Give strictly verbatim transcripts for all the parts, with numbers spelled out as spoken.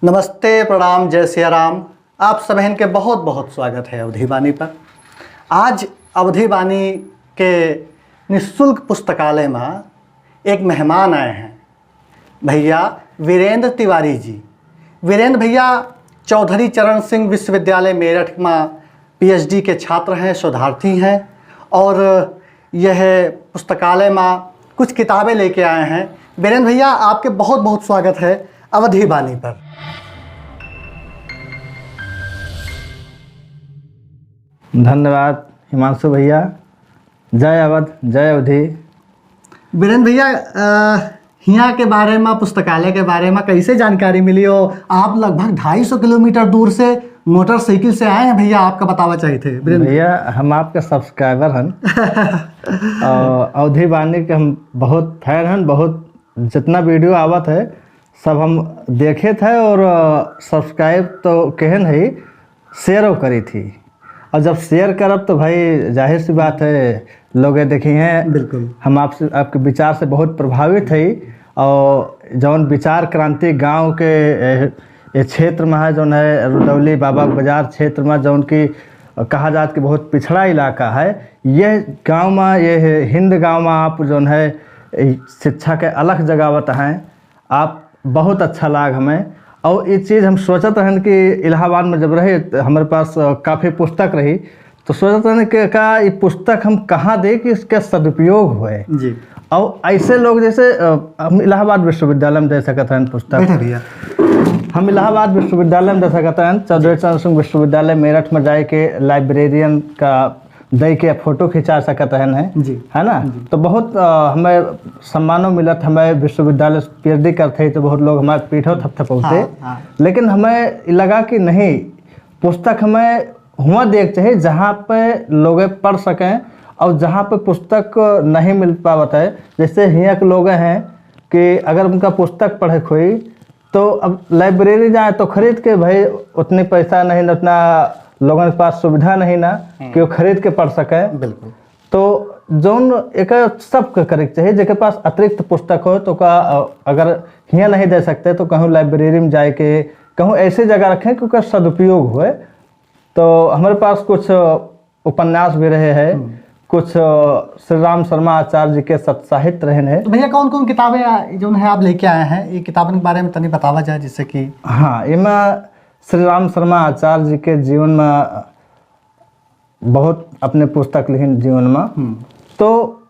नमस्ते, प्रणाम, जय सिया राम। आप सबहिन के बहुत बहुत स्वागत है अवधी बानी पर। आज अवधी बानी के निशुल्क पुस्तकालय मा एक मेहमान आए हैं, भैया वीरेंद्र तिवारी जी। वीरेंद्र भैया चौधरी चरण सिंह विश्वविद्यालय मेरठ मा पीएचडी के छात्र हैं, शोधार्थी हैं और यह पुस्तकालय मा कुछ किताबें लेके आए हैं। वीरेंद्र भैया, आपके बहुत बहुत स्वागत है अवधी बानी पर। धन्यवाद हिमांशु भैया। जय अवध, जय अवधी। वीरेंद्र भैया, अ, हियाँ के बारे मा, पुस्तकालय के बारे मा कैसे जानकारी मिली हो? आप लगभग ढाई सौ किलोमीटर दूर से मोटरसाइकिल से आए हैं भैया, आपका बतावा चाहिए थे वीरेंद्र। भैया, हम आपके सब्सक्राइबर हन। और अवधी बानी के हम बहुत फैन हन, बहुत जितना वीडियो आवत है सब हम देखे थे और सब्सक्राइब तो कहन है, शेयरो करी थी। और जब शेयर करब तो भाई जाहिर सी बात है लोग देखी हैं। बिल्कुल। हम आपसे, आपके विचार से बहुत प्रभावित है। और जौन विचार क्रांति गांव के ए, ए क्षेत्र में है, जौन है रुदौली बाबा बाजार क्षेत्र में, जौन की कहा जात कि बहुत पिछड़ा इलाका है, ये गांव में, ये हिंद गांव में आप जौन है ए, शिक्षा के अलख जगावत हैं, आप बहुत अच्छा लाग हमें। और ये चीज़ हम सोचत रहन कि इलाहाबाद में जब रहे तो हमारे पास अ, काफ़ी पुस्तक रही, तो सोचत रहन कि का ये पुस्तक हम कहाँ दे कि इसका सदुपयोग होए। जी। और ऐसे लोग जैसे अ, हम इलाहाबाद विश्वविद्यालय में दे सकत रहन पुस्तक। बैठे भैया। हम इलाहाबाद विश्वविद्यालय में दे सकत रहन, चौधरी चरण सिंह विश्वविद्यालय मेरठ में जाए के लाइब्रेरियन का दे के फोटो खिंचा सकत रहन है, जी। है ना? जी। तो बहुत अ, हमें सम्मानो मिलत, हमें विश्वविद्यालय से पीएचडी करते ही तो बहुत लोग हमारे पीठो थपथपौते। हाँ, हाँ। लेकिन हमें लगा कि नहीं, पुस्तक हमें हुआ देख चाहिए जहाँ पे लोग पढ़ सकें, और जहाँ पे पुस्तक नहीं मिल पावत है, जैसे हियाँ के लोग हैं कि अगर उनका पुस्तक पढ़े के होई तो अब लाइब्रेरी जाए तो खरीद के, भाई उतने पैसा नहीं ना, उतना लोगन के पास सुविधा नहीं ना हम्म। कि वो खरीद के पढ़ सके। बिल्कुल। तो जौन एक सबके करे के चाहिए, जेके पास अतिरिक्त पुस्तक हो तो का, अ, अगर हियाँ नहीं दे सकते तो कहूँ लाइब्रेरी में जाए के, कहूँ ऐसी जगह रखें कि ओकर सदुपयोग होए। तो हमारे पास कुछ उपन्यास भी रहे हैं, हम्म। कुछ अ, श्री राम शर्मा आचार्य जी के सत्साहित्य रहन है। तो भैया, कौन कौन किताबें आ, जौन है आप लेके आए हैं, ये किताबन के बारे में तनी बतावा जाए, जिससे कि हाँ, इमा श्री राम शर्मा आचार्य जी के जीवन में बहुत अपने पुस्तक लिखिन जीवन में। हम्म। तो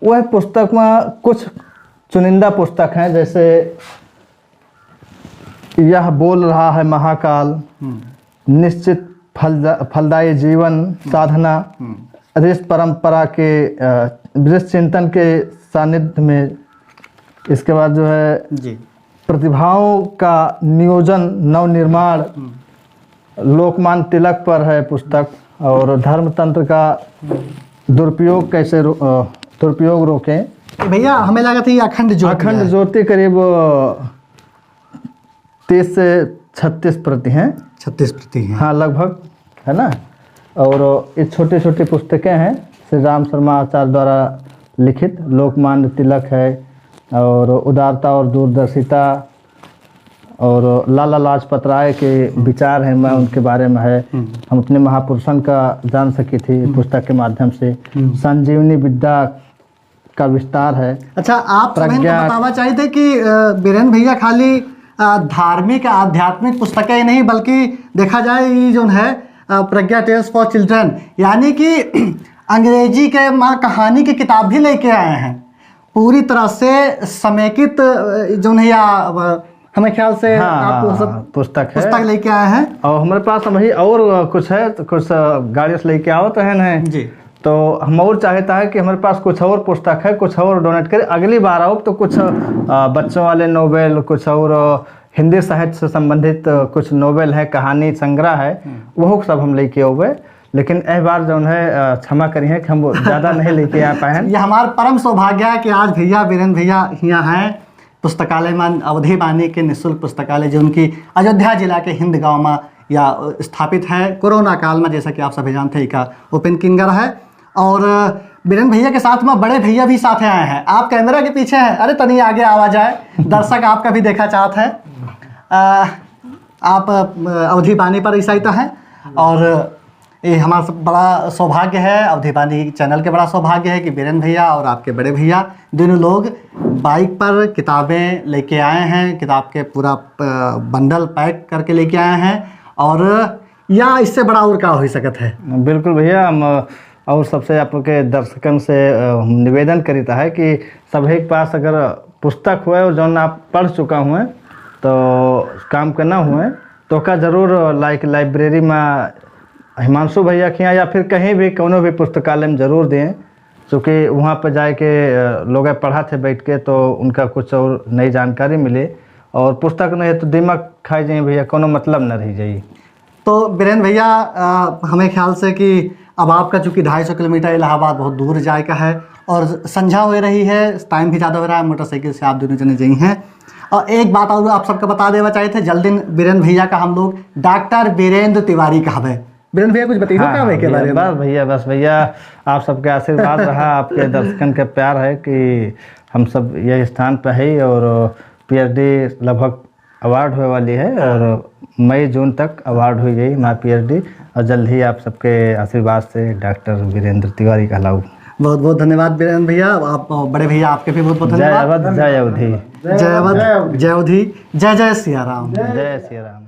वह पुस्तक में कुछ चुनिंदा पुस्तक हैं, जैसे यह बोल रहा है महाकाल, हम्म। निश्चित फलदा-, फलदायी जीवन साधना, हम्म। ऋषि परंपरा के, अ, ऋषि चिंतन के सानिध्य में, इसके बाद जो है जी। प्रतिभाओं का नियोजन नवनिर्माण, हम्म। लोकमान्य तिलक पर है पुस्तक, और धर्मतंत्र का दुरुपयोग कैसे रो-, अ, दुरुपयोग रोकें। भैया, हमें लगा था ये अखंड ज्योति अखंड है। ज्योति करीब अ, तीस से छत्तीस प्रति हैं। छत्तीस प्रति हैं। हाँ, लगभग, है ना? और ये छोटी छोटी पुस्तकें हैं श्री राम शर्मा आचार्य द्वारा लिखित, लोकमान्य तिलक है और उदारता और दूरदर्शिता, और लाला लाजपत राय के विचार हैं, मैं उनके बारे में है। हम्म। हम अपने महापुरुषन का जान सकी थी पुस्तक के माध्यम से। हम्म। संजीवनी विद्या का विस्तार है। अच्छा, आप सबहिन को प्रज्ञा- बतावा चाहिए थे कि, अ, बीरेन भैया खाली, अ, धार्मिक आध्यात्मिक पुस्तकें ही नहीं, बल्कि देखा जाए ये जौन है, अ, प्रज्ञा Tales for Children, यानी कि अंग्रेजी के माँ कहानी की किताब भी लेके आए हैं। पूरी तरह से समेकित, अ, जौन है या, अ, हमें ख्याल से हाँ, आप हाँ, सब हाँ, पुस्तक है। पुस्तक लेके आए हैं। और हमारे पास हम ही और कुछ है, तो कुछ, अ, गाड़ी से लेके आवत हैं। जी। तो हम और चाहता है कि हमारे पास कुछ और पुस्तक है, कुछ और डोनेट करें। अगली बार आओ तो कुछ, अ, बच्चों वाले नोवेल, कुछ और, अ, हिंदी साहित्य से संबंधित, अ, कुछ नोवेल है, कहानी संग्रह है, वो सब हम लेके आओगे। लेकिन एह बार जौन है, अ, क्षमा करिए कि हम वो ज़्यादा नहीं लेके आ पाए हैं। ये हमारा परम सौभाग्य है कि आज भैया, बीरेन भैया यहाँ हैं। पुस्तकालय मान अवधी बानी के निःशुल्क पुस्तकालय, जो उनकी अयोध्या जिला के हिंद गांव में या स्थापित है। कोरोना काल में, जैसा कि आप सभी जानते हैं, का ओपन किंगर है। और बीरेन भैया के साथ में बड़े भैया भी साथ आए हैं। आप कैमरा के पीछे हैं, अरे तनी आगे आवा जाए, दर्शक आपका भी देखा चाहत है। आ, आप, अ, अवधी बानी पर ऐसा ही तो है। और ये हमारा सब बड़ा सौभाग्य है, अवधी बानी चैनल के बड़ा सौभाग्य है कि बीरेन भैया और आपके बड़े भैया दोनों लोग बाइक पर किताबें लेके आए हैं, किताब के पूरा, अ, बंडल पैक करके लेके आए हैं। और या इससे बड़ा और का हो सकत है? बिल्कुल भैया, हम और सबसे आपके दर्शकन से, अ, हम निवेदन करीता है कि सभी के पास अगर पुस्तक हुए और जौन आप पढ़ चुका हुए तो काम करना हुए तो का जरूर लाइक लाइब्रेरी में हिमांशु भैया के यहाँ या फिर कहीं भी कौनो भी पुस्तकालय में जरूर दें, क्योंकि वहाँ पर जाए के, अ, लोग पढ़ा थे बैठ के तो उनका कुछ और नई जानकारी मिले। और पुस्तक नहीं है तो दिमाग खाई जाए भैया, कौनो मतलब न रह जाई। तो बीरेन भैया, अ, हमें ख्याल से कि अब आपका चूँकि ढाई सौ किलोमीटर इलाहाबाद बहुत दूर जाए का है और संझा हो रही है, टाइम भी ज़्यादा हो रहा है, मोटरसाइकिल से आप दोनों जने जाई हैं। और एक बात और आप सबको बता देवा चाहिए थे, जल्दी बीरेन भैया का हम लोग डॉक्टर बीरेंद्र तिवारी कहबे। बीरेन भैया कुछ बताइए हाँ, का हाँ, के भैया, बारे में? बस भैया, बस भैया, आप सबके आशीर्वाद रहा, आपके दर्शकन के प्यार है कि हम सब यही स्थान पे है और पीएचडी लगभग अवार्ड होए वाली है और मई जून तक अवार्ड हो गई हमारी पीएचडी। और जल्द ही आप सबके आशीर्वाद से डॉक्टर बीरेंद्र तिवारी कहलाऊ। बहुत बहुत धन्यवाद बीरेंद्र भैया, आप बड़े भैया आपके भी बहुत बहुत जय धन्यवाद। अवध, जय अवधी। जय अवध, जय अवधी, जय जय सिया राम। जय सिया राम।